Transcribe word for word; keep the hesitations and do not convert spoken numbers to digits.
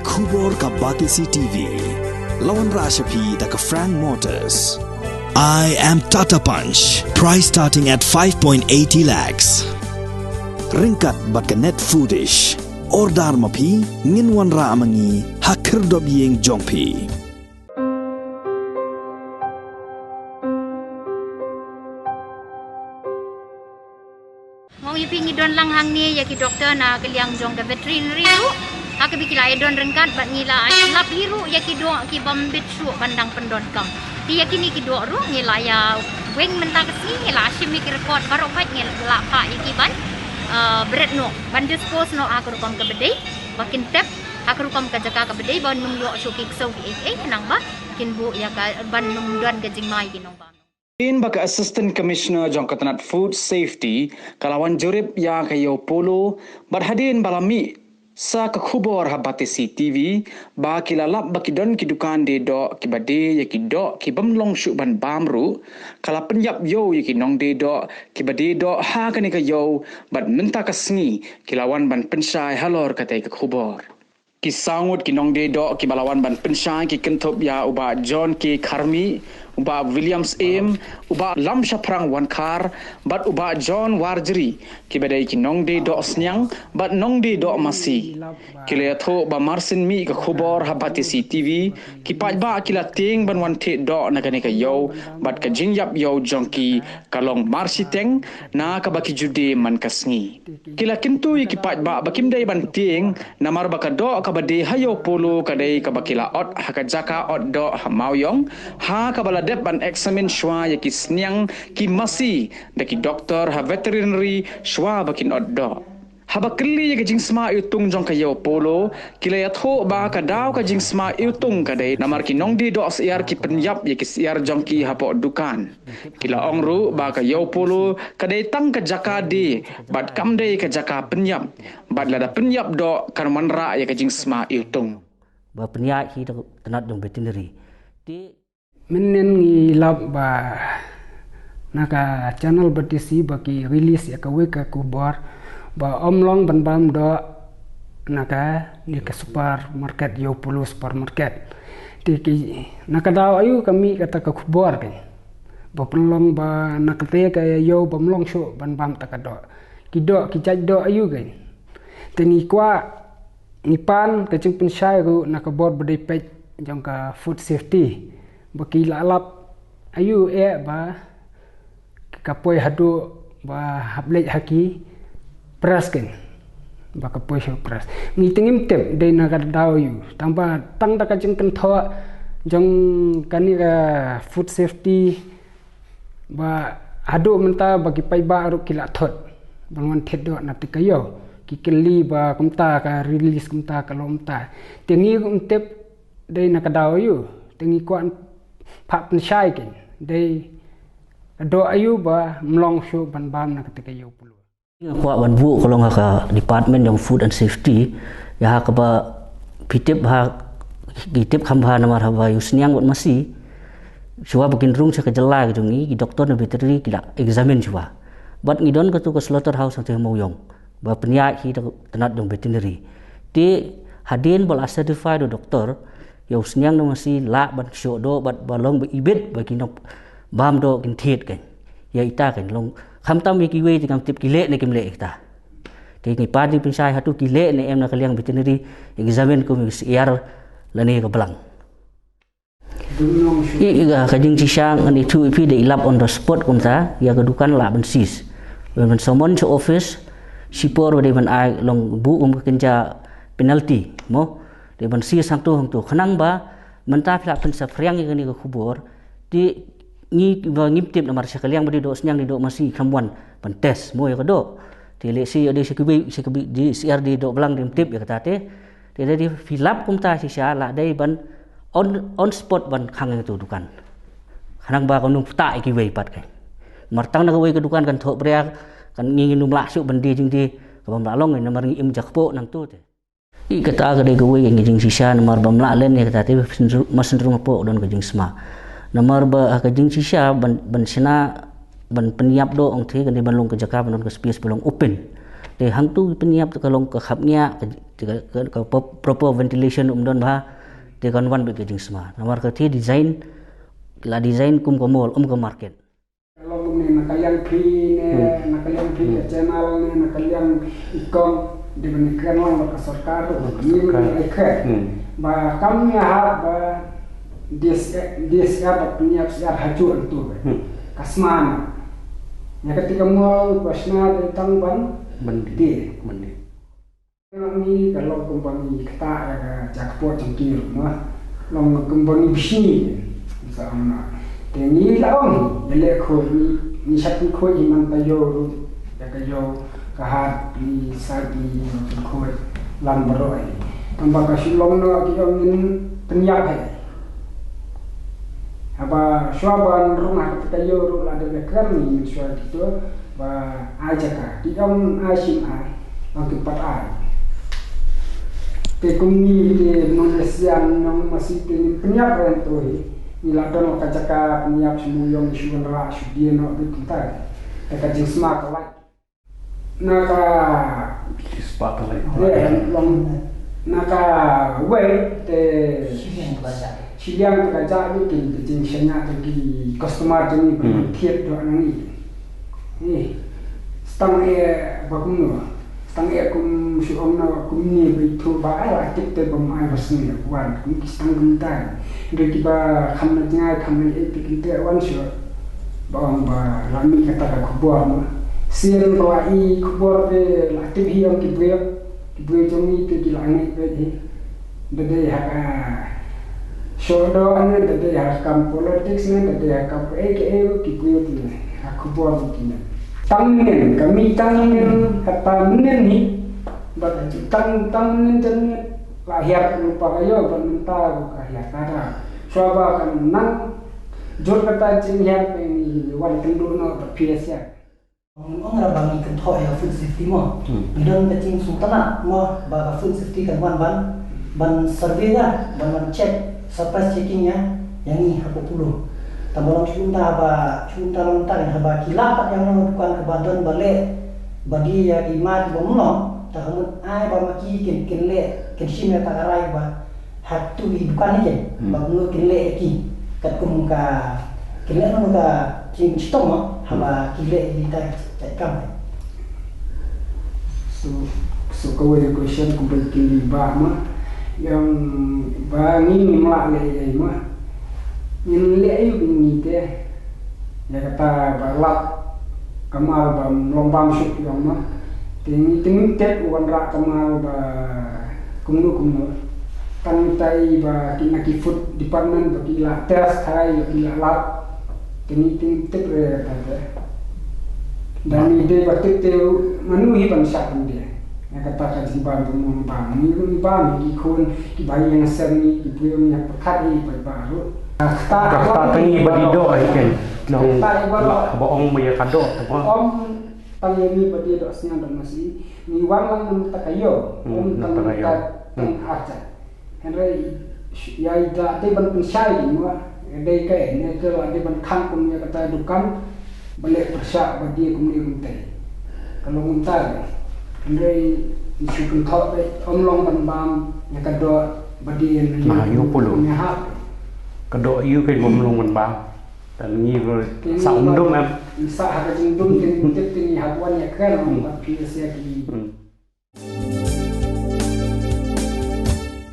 Khubor ka Batesi T V. La wanrah sha phi da ka Frank Motors. I am Tata Punch. Price starting at five point eighty lakhs. Ryngkat bad ka Net Foodish. Order ma phi, ngin wanrah ma ngi ha khyrdop ïing jong phi. Nga ong ïa phi, ngi don lang hangne ïa ki doktor na ka liang jong ka veterinary ruh. Ha kaba ki la ïa don ryngkat bad ngi la lap hi ruh ïa ki doh ki bym bit shuh ban dang pyndonkam. Te ïa kine ki doh ruh ngi la ïa weng mynta ka sngi, ngi la shim ïa ki report baroh, bad ngi la phah ïa ki ban, ah, bret noh, ban dispose noh ha ka rukom kaba dei, ba kin tep ha ka rukom ka jaka kaba dei, ban ym ïoh shuh ki ksew kiei kiei, khnang ba kin buh ïa ka, ban ym don ka jingma ïa ki nongbam. Hadien ba ka Assistant Commissioner jong ka tnat Food Safety ka la wan jurip ïa ka ïew Polo, bad hadien ba la mih sa ka khubor ha Batesi T V ba ki la lap ba ki don ki dukan die doh kiba die ïa ki doh ki bym long shuh ban bam ruh, ka la pynïap ïew ïa ki nongdie doh kiba die doh ha kane ka ïew, bad mynta ka sngi ki la wan ban pynshai halor katei ka khubor. Ki saw ngut ki nongdie doh kiba la wan ban pynshai ki kynthup ïa u Bah John K Kharmi, u Bah William Syiem, u Bah Lamshaphrang Wankhar, bad u Bah John Warjri, kiba dei ki nongdie doh sniang bad nongdie doh masi. Ki la ïathuh ba mar syn mih ka khubor ha Batesi T V, ki paidbah ki la tieng ban wan thied doh na kane ka ïew, bad ka jingïap ïew jong ki ka long mar shiteng na kaba ki ju die man ka sngi. Ki la kyntu ïa ki paidbah ba kim dei ban tieng, namar ba ka doh kaba die ha ïew Polo ka dei kaba ki la ot ha ka jaka ot doh ha Mawïong, ha kaba la dep ban examine shuwa ïa ki sniang ki masi da ki doktor ha veterinary shuwa ba kin ot doh. Haba kylli ïa ka jingsma iwtung jong ka ïew Polo, ki la ïathuh ba ka daw ka jingsma iwtung ka dei namar ki nongdie doh syiar ki pynïap ïa ki syiar jong ki hapoh dukan. Ki la ong ruh ba ka ïew Polo ka dei tang ka jaka die, bad kam dei ka jaka pynïap, bad lada pynïap doh kan wanrah ïa ka jingsma iwtung. Ba pynïaid hi da ka tnat jong veterinary. Te mynnin ngi lap ba na ka channel Batesi ba ki release ïa kawei ka khubor ba ym long ban bam doh na kane ka supermarket, ïew Polo supermarket. Te ki, na ka daw aïu ka mih kata ka khubor, kan? Ba pynlong ba na kata ka ïew bym long shuh ban bam ta ka doh. Ki doh, ki jait doh aïu, kan? Te ngi kwah, ngi pan ka jingpynshai ruh na ka bor ba dei peit jong ka food safety ba ki la lap aïu eh ba ka poi haduh ba hap leit ha ki press, kan, ba ka poi sha press. Ngi te ngim tip dei na ka daw aïu, tang ba tang da ka jingkynthoh jong kane ka food safety ba haduh mynta ba ki paidbah ruh ki la thot ban wan thied doh na kata ka ïew. Ki kylli ba kumta ka release kumta ka long kumta. Te ngi ngim tip dei na ka daw aïu. Te ngi kwah phah pynshai, kan, dei ka doh aïu ba ym long shuh ban bam na kata ka ïew Polo. Nga kwah ban buh ka long ha ka Department jong Food and Safety, ïa ha kaba phi tip ha, ki tip kham bha namar haba ïew sniang bad masi, shuwa ba kin rung sha ka jylla ka jong ngi, ki doktor na veterinary ki la examine shuwa. Bad ngi don katu ka slaughterhouse hangtei ha Mawïong ba pynïaid hi da ka tnat jong veterinary. Te hadien ba la certify da u doktor, ïew sniang na masi lah ban shoh doh bad ba long ba ibit ba ki nongbam doh kin thied, kan. Ïa ita, kan, long khamtam ïa kiwei te ngam tip ki leh ne kim leh ïa kita. Te ngi pan jingpynshai hato ki leh ne em na ka liang veterinary examine kum ïa ka syiar lane ka blang. Ïa, ïa ka jingshisha ngan ïathuh ïa phi, da i lap on the spot kumta, ïa ka dukan lah ban seize. Ban summon sha office, shipor ba dei ban ai long buh kum ka kynja penalty, mo. Dei ban seize hangto hangto. Khnang ba mynta phi lah pynsaphriang ïa kane ka khubor. Te ngi ba ngim tip namar sha ka liang ba dei doh sniang, dei doh masi, kham wan ban test mo ïa ka doh. Te lehse ïa dei sha kiwei, sha kiwei dei syiar, dei doh blang, dei ngim tip ïa kata te. Te da dei phi lap kumta shisha lah dei ban on, on spot ban khang ïa katu dukan. Khnang ba kan ym ktah ïa kiwei pat, kan. Namar tang na kawei ka dukan kan thoh bria, kan, ngi ngin ym lah shuh ban die jingdie kaba ym lah long, namar ngi im jakpoh nangto te. Ïa kata ka dei kawei ka jingshisha namar ba ym lah len ïa kata te, mar syn rung hapoh don ka jingsma. Namar ba ha ka jingshisha ban, ban shna, ban pynïap doh ong te, kan dei ban long ka jaka ban don ka space ba long open. Te hangto ki pynïap te ka long ka khapngiah, ka Te ka, ka, ka pop-, proper ventilation um don bha, te kan wan bad ka jingsma. Namar ka te design, la design kum ka mall, um ka market. Long kumne na ka liang phi ne, hmm, na ka liang phi, hmm, ka channel ne, na ka liang i kong, de ban kren lang bad ka sorkar, hmm, ni sorkar. Ni ai kren. Hmm. Ba kam ïa hap ba dis, dis ba pynïap siar ha ju antu. Hmm. Ka sma na. Ïa ka te ka mall, ka sna de tang ban. Ban di. Di. Ban di. Ngi ka long kumba ngi ktah ïa ka jaka pok jong ki ruh ma. Long kumba ngi bishni. Sa ong na. Te ngi la ong, ïa leh khuid ngi, ngi shat khuid hi man ta ïoh ruh. Ïa ka ïoh ka hat ngi sait ngi khuid lang baroh hi. Tang ba ka shu long noh ki ong ngin pynïap hi. Haba shuwa ban rung ha ka ïoh ruh la dep ïa kren ngi shuwa kito. Ba ai jaka, ki ong ai shim ai, ong ki pat ai. Te kum ngi te nong Asian, nong masi te ngi pynïap ren to hi. Ngi la don ka jaka pynïap shu ïong shu wanrah shu die noh bit kumta. Te ka jingsma ka lait. Na ka Ki spah ka lait. Eh, long na ka wei te shiliang te ka ja ni ki te jingshaniah te ki customer jong ngi. Hmm. Thied doh na ngi. Ni, stang eh, ba kumno. Stang eh kum shu ong na kum ni ba ithuh ba ai la tip te bym ai ba sngewbha wan. Kum ki stang kumta. Hynrei kiba kham na jngai kham na eh te ki te wan shu. Ba ong ba la mih kata ka khubor ma. Sien ba la i khubor te la tip hi ong ki briew. Ki briew jong ngi te ki la ngeit beit hi. Da dei ha ka shodok ne, da dei ha ka kam politics ne, da dei ha ka kam kaei kaei ki briew te ne, ha khubor te ne. Tang mynnin, ka mih tang mynnin, kata mynnin hi. Bad tang, tang mynnin jan ne, la hiar ka lypa ka ïoh, bad mynta ruh ka hiar ka da. Shuwa ba ka nang jur kata jinghiar ka ngi wan kynduh noh bad phi ïa siar. Ong ong ra ba ngi kynthoh ïa food safety mo. Hmm. Ngi don ka jingsngewtynnat mo ba ka food safety kan wan ban, ban survey da, ban, ban check, surprise checking ïa, ïa ngi ha Popolo. Tang ba long shu kumta ba, shu kumta long ta kan haba ki lap pat ïa nga dukan kaba don ba leh, ba die ïa ki mat ba mlong, ta ka mut ai ba ma ki kin, kin leh, kin shim ïa ta ka rai ba, ha tu i dukan ni ke, hmm, ba mlong kin leh ïa ki. Katkum ka, kin leh mlong ka, kin chitom mo, haba ki leh ïa ki ta, ta kam. So, so kawei ka question kumba ki li ba ma, ïa ba ngi ngim lah leh ïa ma. Ngin leh ïa ngi te. Ïa kata ba lap ka mal ba mlong bam suk ïa ma. Te ngi te ngim tip u wanrah ka mal ba kumno kumno. Tang tai ba ki na ki food department ba ki la test hai ba ki la lap. Te ngi te ngim tip re ta te. Dan ngi dei ba tip te manu hi ban shah ban dei. Ïa kata ka jingbam ba mlong bam. Ngi ruh ngi bam ki khun ki ba ïeng sem ngi ki briew ngi ïa pyrkhat ïa ki paidbah ruh. Kata ka ngi ba dei doh ai ken. Nong ba ong ba ïa ka doh. Om tang ïa ngi ba dei doh sñiaw doh masi. Ngi wan lang nam ta ka ïoh. Hmm, om nam tang ta ka ïoh. Ta tang archa. Hynrei ïa i da dei ban pynshai dei mo. Dei ka ne ka la dei ban khang kum ïa kata dukan. Ba leh pyrshah ba dei kum ne kum te. Ka long kum ta. Hynrei i shu kynthoh dei om long ban bam ïa ka doh ba dei na ïoh pulu. Ïa hap. Ka doh ïoh ka bym long ban bam. Tang ngi ruh sa um dum em. Sa ha ka jingdum te ngi tip te ngi hap wan ïa ka long ba phi ïa sia ki. Hmm.